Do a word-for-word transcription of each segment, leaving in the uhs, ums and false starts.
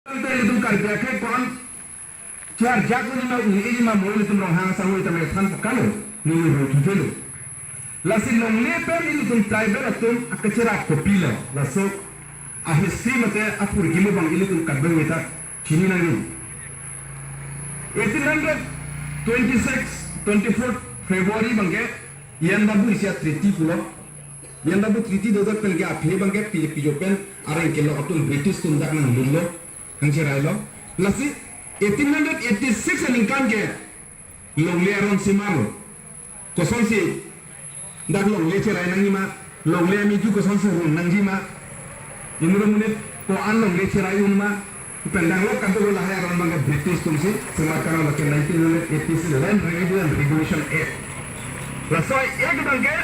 Ilitum Karbi akhei ko-an charjak ko-an ma, uni ma mo, ilitum Ronghang asangho itum than pakalo, ni ru thutelo. Lasi longle pen ilitum tribal atum akacherap kopilo, laso a history mate apurkimo abang ilitum kadokave ta chini nangji. Eighteen hundred twenty-six, twenty-fourth February abangke Ian Babu isi a treaty pulo. Ian Babu treaty dodot pen ke aphi abangke pi-, pijo pen areng kelok atum British atum dak nangdunlo, nangcherailo. Lasi eighteen hundred eighty-six aningkan ke longle aron semarlo. Kosonsi dak longle cherai nangji ma, longle amiju kosonsi run nangji ma, inut amonit ko-an longle cherai un ma, pen dak lo kadokave lahai aron abangke British atumsi semar karo, lake nineteen hundred eighty-six Land Revenue and Regulation Act. Laso Act abangke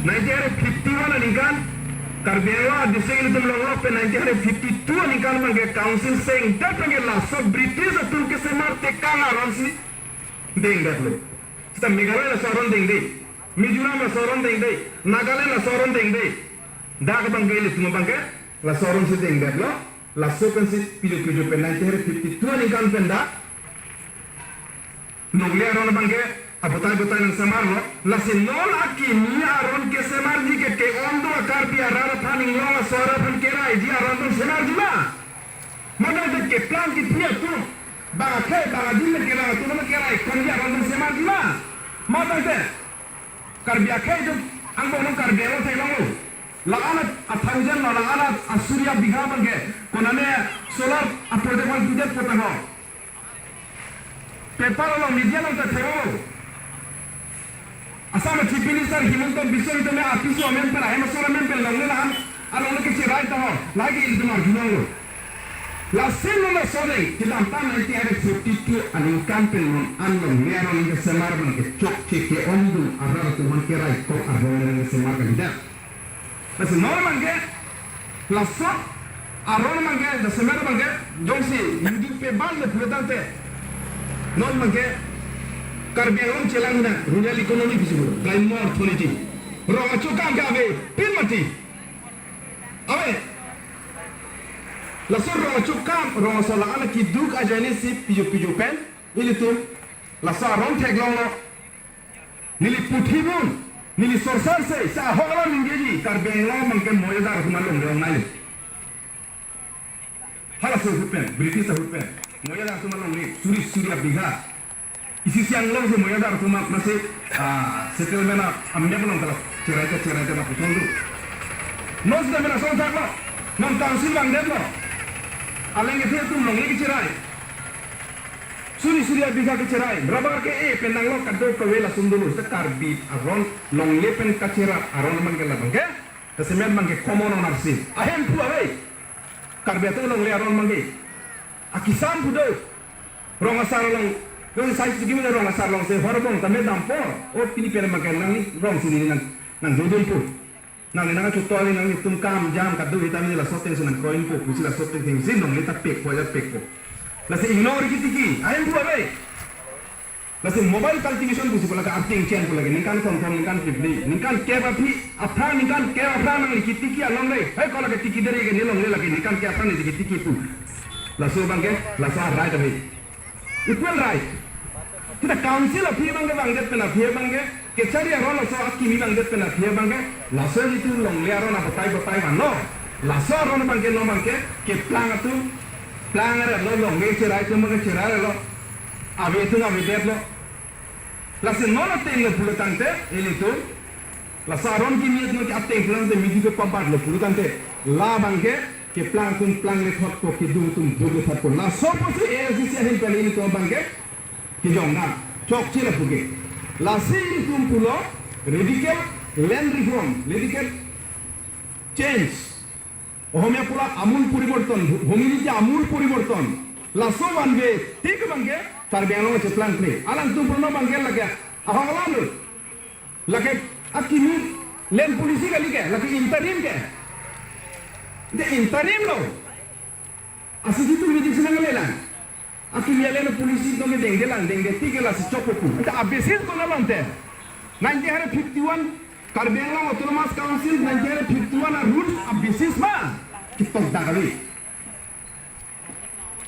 nineteen hundred fifty-one aningkan Karbi Anglong a district ilitum longlok pen nineteen hundred fifty-two aningkan abangke council sengdet abangke laso British atum kesemar tekang aronsi dengdetlo. Seta Meghalaya laso aron dengde, Mizoram laso aron dengde, Nagaland laso aron dengde. Dak abangke ilitum abangke laso aronsi dengdetlo. Laso pensi pijo pijo pen nineteen hundred fifty-two aningkan pen dak longle aron abangke abatai batai nangsemarlo. Lasi non akimi aron kesemarji ke ke-ongdung a Karbi arat aphan, Inglong asor aphan keraiji aron abang semarji ma? Matangte keplang kipi atum, bang akhei bang adim pen kelang atum pen kerai konji aron abang semarji ma? Matangte Karbi akhei atum angbong non Karbi Anglong theklonglo. La-an a thousand lo, la-an a suri abigha abangke konane solar a project abang pudet pu tangho. Paper along, media along ta theklonglo. Assam a Chief Minister Himanta Biswa Sarma apiso amen pen, ahem asor amen pen longle la-an alongle kecherai tangho, lahai ke ilitum arjulonglo. Lasi non laso dei kedamtang nineteen hundred fifty-two aningkan pen non an longle aron kesemar abangke chokche ke-ongdung arat atum aphan keraikok aron kesemar kalidet. Lasi non abangke laso aron abangke, laso semer abangke jongsi yudin pe bal le pulotangte, non abangke Karbi Anglong chelang na rural economy pusi pu, gramo orthiniti. Rong achokam ke avepin mati. Ave. Laso rong achokam, rong aso la-an keduk ajoinesi pijo pijo pen ilitum laso aron theklonglo. Neli puthibun, neli sorsar se, sa ahok alam ningjeji, Karbi Anglong abangke Moyadar atum alongle ong nai. Halaso ahut pen, British ahut pen, Moyadar atum alongle, suri suri abigha. Isi si anglong si Moyadar atum amatsi, ah, settlement a amnya along ta cherai ta cherai ta lapuson do. Non sita mena song thaklo, non council vangdetlo. Aleng kethe atum longle kecherai. Suri suri abigha kecherai, rubber ke-e pen nanglo kadokave lason dolo, seta Karbi aron longle pen kacherap aron abangke labangke, ta semer abangke common ownership. Ahemphu ave. Karbi atum longle aron abangke akisam pu do. Rong asar along, rong sai sigi rong asar along si horbong tame dampo. O pini pen abangke nangli rong si neli nang, nangdodun pu. Nangli nangchotoi, nanglitum kam jam kado hitam ni laso atengsi nangkroipo pusi laso atengsi longle ta pekpo, ajat pekpo. Lasi ignore kitiki, ahemphu ave. Lasi mobile cultivation pusi pu lake arting chen pu lake ningkan thomthom, ningkan phli phli, ningkan kep aphi aphrang, ningkan kep aphrang nangli kitiki along le. Hei, ko lake tiki deri ke ne longle lake ningkan kep aphrang ne kitiki pu. Laso abangke, laso a-right ave. Equal right. Kita council aphi abangke vangdet pen aphi abangke, kechari aron laso akimi vangdet pen aphi abangke, laso ilitum longle aron abatai batai vanlo. Laso aron abangke non abangke keplang atum, plang aretlo, longle cherai atum abangke cherailo. Ave atum avedetlo. Lasi non ateng lo pulotangte, ilitum laso aron kimi atum ke ateng pulotangte midi ke pabat lo pulotangte, labangke keplang atum plang lethot ko, keduk atum duk lethot ko. Laso apotsi A I C C ahin pen ilitum abangke kejongdam, chokche lapu ke. Lasi ilitum pulo radical land reform, radical change. Ohomia pulo amul poriborton, Bhumini ke amul poriborton. Laso one way tik abangke Karbi Anglong cheplangple. Alangtum pulo abangke lake ahok alam lo. Lake akimi land policy kali ke, lake interim ke. De interim lo. Asigi tu meeting si nanglelang. Akimi a-land policy tame dengdelang, dengde tik ke lasi chokpo pu. Ita a-basis ko na longte. Nineteen hundred fifty-one Karbi Anglong Autonomous Council nineteen hundred fifty-one a-rules a-basis ma ketok dak kali.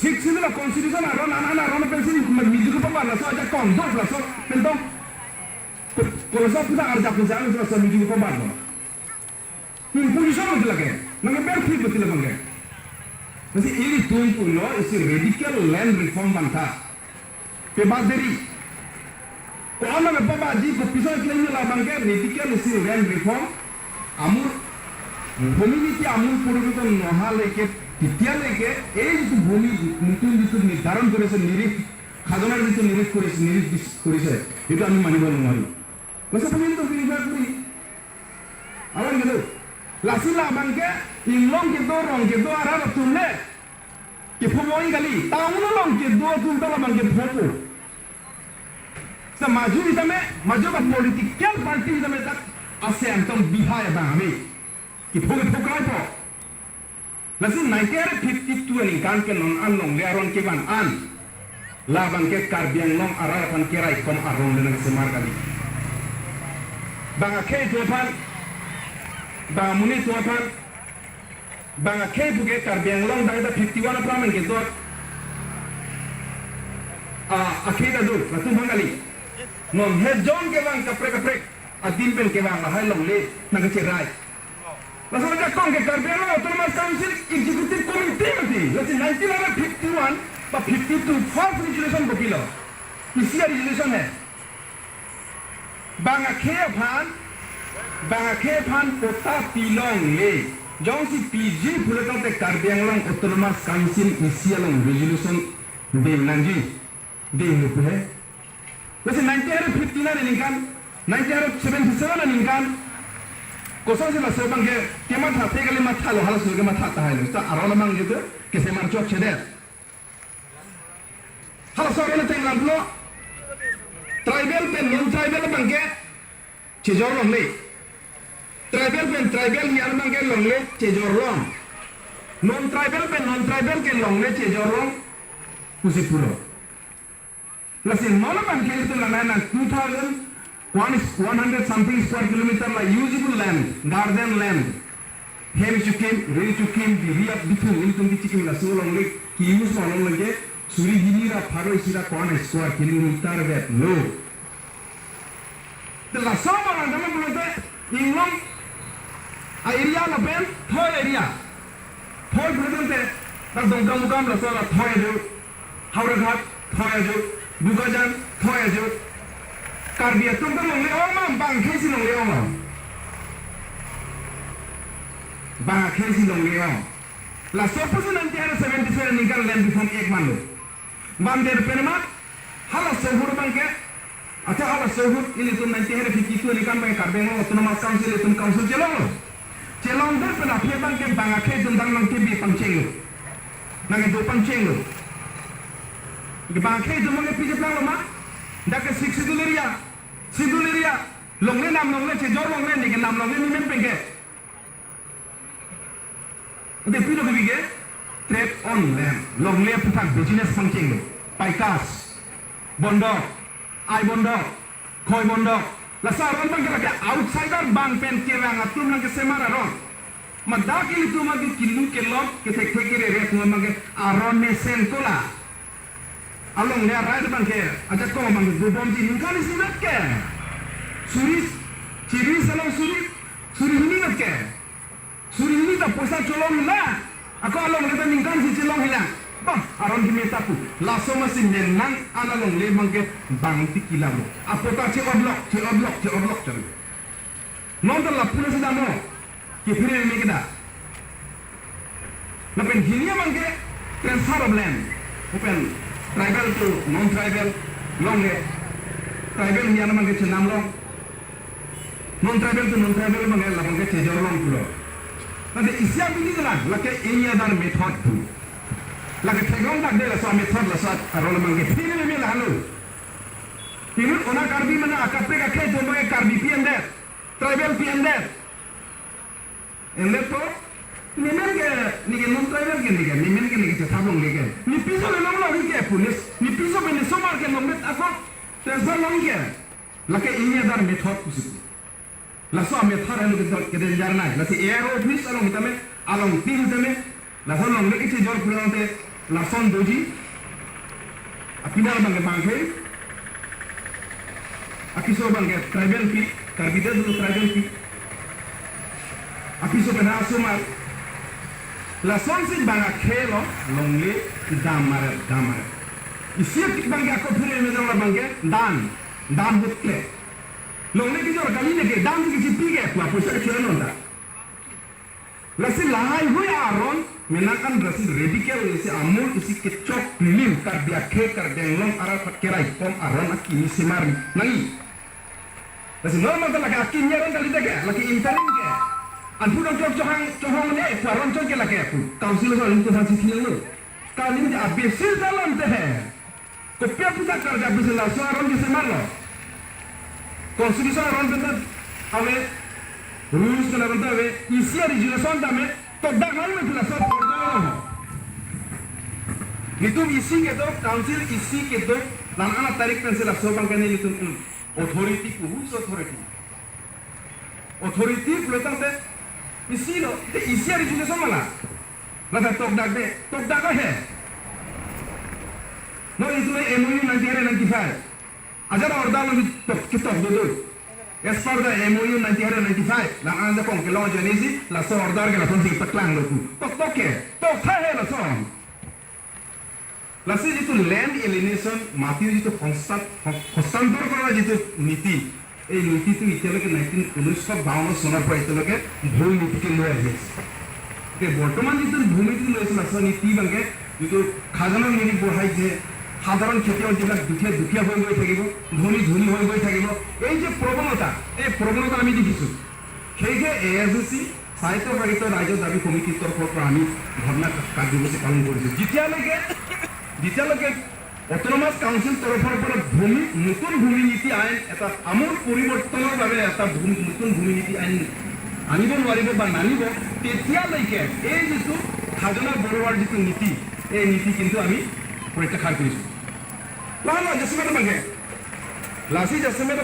Sixth Schedule a constitution aron an an aron pensi menuju ke pembar laso ajakong do laso pen tong. Ko-, koloso puthak arjap pensi laso menuju ke pembar lo. Imposition betul lagi. Nangke perfect betul lagi. Lasi ilitum pulo isi radical land reform abang ta. Pebaderi. Ko-an nangke pabaji kopi so claim labang ke radical isi land reform. Amul bhumi niti amul poriborton noha leke, titiya leke, eh, itu bhumi nitun itu nirdaron korise, nirikh, khajana itu nirikh korise, nirikh bis-, korise. Itu ami manibo nonghari. Masa pangin to pini bakuri. Awan gitu. Lasi labang ke inglong kedo, rong kedo arat atum le kephomo kali. Town along kedo atum ta labang kephopo. Sa maju sitame, maju ba political party sitame dak ase angtong bihai abang ami kepho kepho kaipo. Lasi nineteen fifty-two aningkan ke non an longle aron kevan an labang ke Karbi Anglong arat aphan keraikom aron le nangsemar kali. Bang akhei atum aphan, bang amonit atum aphan, bang akhei puke Karbi Anglong dak dak fifty-one apra men kedo. Ah, akhei ta do, latum aphan kali. Non he jon kevang kaprek kaprek adim pen kevang lahai longle nangkecherai. Laso ajakong ke Karbi Anglong Autonomous Council Executive Committee mati. Lasi nineteen hundred fifty-one ba fifty-two first resolution kopilo. Isi a resolution he. Bang akhei aphan, bang akhei aphan patta pilongle. Jongsi piji pulo tangte Karbi Anglong Autonomous Council isi along resolution deng nangji. Deng lo pu he. Lasi nineteen hundred fifty-nine aningkan, nineteen hundred seventy-seven aningkan, kosonsi laso abang ke kematha te kali, mathalo, halaso kematha tahai lo. Ta aron abang gitu, kesemar chokchedet. Halaso aron ateng lam lo. Tribal pen non-tribal abang ke chejor longle. Tribal pen tribal ni an abang ke longle chejor long. Non-tribal pen non-tribal ke longle chejor long pusi pulo. Lasi non abang ke itu lana na two thousand one hundred something square kilometer la usable land, garden land. Hem chukim, ri chukim, biriap bithung, ilitum kechikim laso longle ki-use ma longle ke suri hini ra pharo isi ra ko-an square kilometer vet lo. Te laso abang dam pulote inglong a-area lapen thoi area. Thoi pulote dak Dongkamukam laso la thoi ajo. Howraghat thoi ajo. Bokajan thoi ajo. Karbi atum ta longle-ong ma, bang akhei si longle-ong ma. Bang akhei si longle-ong. Laso pusi nineteen hundred seventy-seven aningkan Land Reform Act vanlo. Vandet pen ma, halaso ahut abang ke, acha halaso ahut ilitum nineteen hundred fifty-two aningkan abang Karbi Anglong Autonomous Council ilitum council chelonglo. Chelongdet pen aphi abang ke bang akhei atum dang nangkebi pangchenglo. Nangkedo pangchenglo. Ke bang akhei atum abang ke piji planglo ma, dak ke Sixth Schedule area, Schedule area, longle nam longle chejor longle, neke nam longle ni men pen ke. Ante pilo kebi ke trade on land. Longle aputhak business pangchenglo. Paikas, bondok, ai bondok, khoi bondok. Laso aron abang ke lake outsider bang pen kevang atum nangkesemar aron. Mat dak ilitum abang ke kilu kelok kethekthe kerere atum abang ke aron mesen kola. Alongle arai abang ke, ajakong abang ke dobomji ningkan isi vet ke. Suri, chiri salong suri, suri hini vet ke. Suri hini ta poisa cholong hela. Ako alongle ta ningkan isi chelong hela. Bah, aron keme ta pu. Laso masi menang an alongle abang ke bang ti kilam lo. Apatta che-oblok, che-oblok, che-oblok chalo. Non ta lapu nasi damo. Kephere meme kedo. Lapen hini abang ke transfer of land. Open tribal to non-tribal longle. Tribal ni an abang ke chenam long. Non-tribal to non-tribal abang ke labang ke chejor long pulo. Ante isi abidi kelang, lake any other method pu. Lake theklong dak de laso method laso aron abang ke phere meme lahelo. Inut ona Karbi mane akaprek akhei atum abang ke Karbi piandet. Tribal piandet. Endet po, nemen ke, neke non-tribal ke neke, nemen ke neke chethap longle ke. Ne piso le longlo ke police, ne piso ke ne somar ke longdet ako, transfer long ke. Lake any other method pusi. Laso method helo ke, ke danger nai. Lasi A R O office along tame, along tin tame, laso longle ke chejor pulang te, Lason doji, apinal abangke Bangkhei, akeso abangke tribal pi, Karbi det dolo tribal pi, akeso pen asomar, lasonsi bang akhei lo, longle, dam maret, dam maret. Isi abangke ako phure mejang abangke, dan, dan ahut kle. Longle kejor kali ne ke, dan si kisi pi ke, pua poisa kechor non ta. Lasi lahaihui aron, menang an lasi radical, isi amul, isi kechok pilim, Karbi akhei, Karbi Anglong arat pat keraikom aron akimi semar nangji. Lasi normal ta lake akimi aron kali ta ke, lake interim ke. Anphu dong chok chohang, chohang ne, pu aron chok ke lake pu. Council ason aling ko sansi thilang lo. Kali ne abisi dalam te he. Kopi aputhak karja abisi laso aron ke semar lo. Constitution aron pen ta ave, rules pen aron ta ave, isi a-resolution tame tokdak nang me laso order lo. Nelitum isi kedo, council isi kedo, la-an atarik pensi laso abangke nelitum authority pu, whose authority? Authority pulo tangte isi lo, te isi a-resolution ma la. Lata tokdak de, tokdak ahe. No, itum M O U nineteen ninety-five. Ajat order lo ketok, ketok do do. As per the M O U nineteen ninety-five, la-an ajakong kelong ajoine si, laso order ke lasonsi paklang lo pu. Tok tok ke, tok tha he lason. Lasi jitu land alienation, মাটিৰ যিটো হস্তান-, হ-, হস্তান্তৰ কৰাৰ যিটো নীতি, এই নীতিটো এতিয়ালৈকে নাইনটিন, ঊনৈছশ বাৱন্ন চনৰ পৰা এতিয়ালৈকে ভূমি নীতিকে লৈ আহি আছে। এতিয়া বৰ্তমান যিটো ভূমি নীতি লৈ আছে, লাষ্টৰ নীতি ভাগে যিটো খাজানা নিৰি বঢ়াই যে সাধাৰণ খেতিয়ক যিবিলাক দুখীয়া, দুখীয়া হৈ গৈ থাকিব, ধনী, ধনী হৈ গৈ থাকিব, এই যে প্ৰৱণতা, এই প্ৰৱণতা আমি দেখিছোঁ। সেয়েহে এ এছ ডি চি স্বায়ত্তশাসিত ৰাইজৰ দাবী সমিতিৰ তৰফৰ পৰা আমি ধৰ্ণা কাৰ্যসূচী পালন কৰিছোঁ। যেতিয়ালৈকে, যেতিয়ালৈকে অট'নমাছ কাউন্সিল তৰফৰ পৰা ভূমি, নতুন ভূমি নীতি আইন এটা আমূল পৰিৱৰ্তনৰ বাবে এটা ভূমি, নতুন ভূমি নীতি আইন আনিব নোৱাৰিব বা নানিব, তেতিয়ালৈকে এই যিটো খাজনা বঢ়োৱাৰ যিটো নীতি, এই নীতি কিন্তু আমি প্ৰত্যাখ্যান কৰিছোঁ। Laso adjustment abangke, lasi adjustment